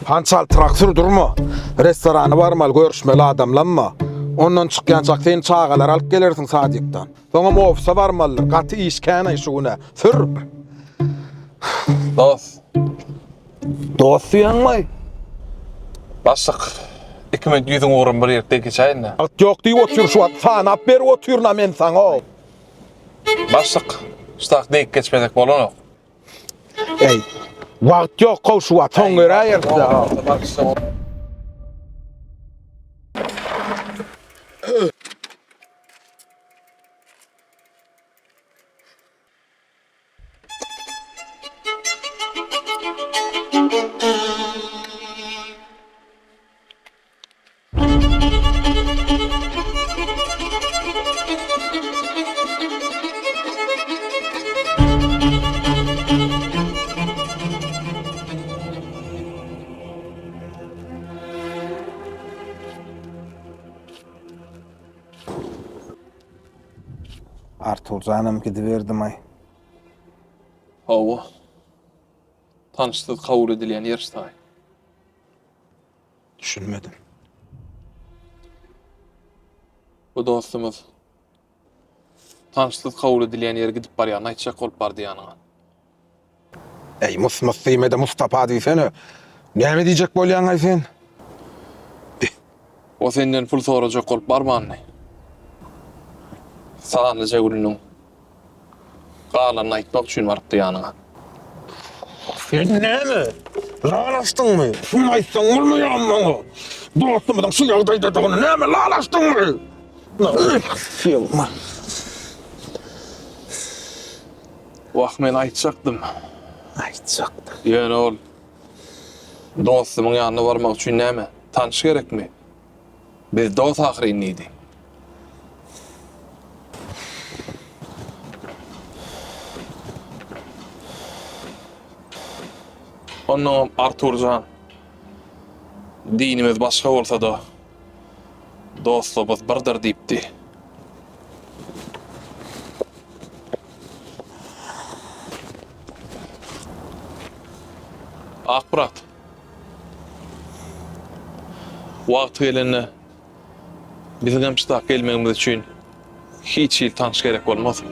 Han çaltrak sür durma. Restorana barmaly görüşmeli adamlamma. Ondan çykýançak sen çagalary alyp gelersiň sadikdan. Soňam ofise barmalydyr. Gaty iş kän-aý şu gün-ä. Sür! Dost. Dost diýýäňmi? Başlyk, iki minut ýüzüň ugrun bir ýerden geçäýin-dä. Wagt ýok diýip otyr şu wagt. Sanap berip otyryn-a men saňa. Başlyk, şu tak degip geçmesek bolanok. Eý, wagt ýok how şu wagt. Soň göräýeris-dä. Artur janam gidiberdimaý. Hawa. Tanyşsyz kabul edilýän ýer ştaý. Düşünmedim. Bu dostumyz tanyşsyz kabul edilýän ýere gidip barýanyny aýtjak bolup bardy ýanyňa. Eý, mus-mus diýme-de Mustapa diýsene. Näme diýjek bolýaň-aý sen? O senden pul sorajak bolup barmandy. Sanlyja gününiň galanyny aýtmak üçin barypdy ýanyňa. Sen näme, lal açdyňmy? Şuny aýtsaň bolmaýarmy maňa? Dostumyzyň şu ýagdaýdadygyny näme, lal açdyňmy? Wah, men aýtjakdym. Aýtjakdym. Ýöne ol dostumyň ýanyna barmak üçin näme, tanyş gerekmi? Biz dost ahyryn diýdi. Onnoňam Artur jan, dinimiz başga bolsa-da, dostlugymyz birdir diýipdi. Akmyrat. Wagty gelende biziňem şytap gelmegimiz üçin hiç hili tanyş gerek bolmaz.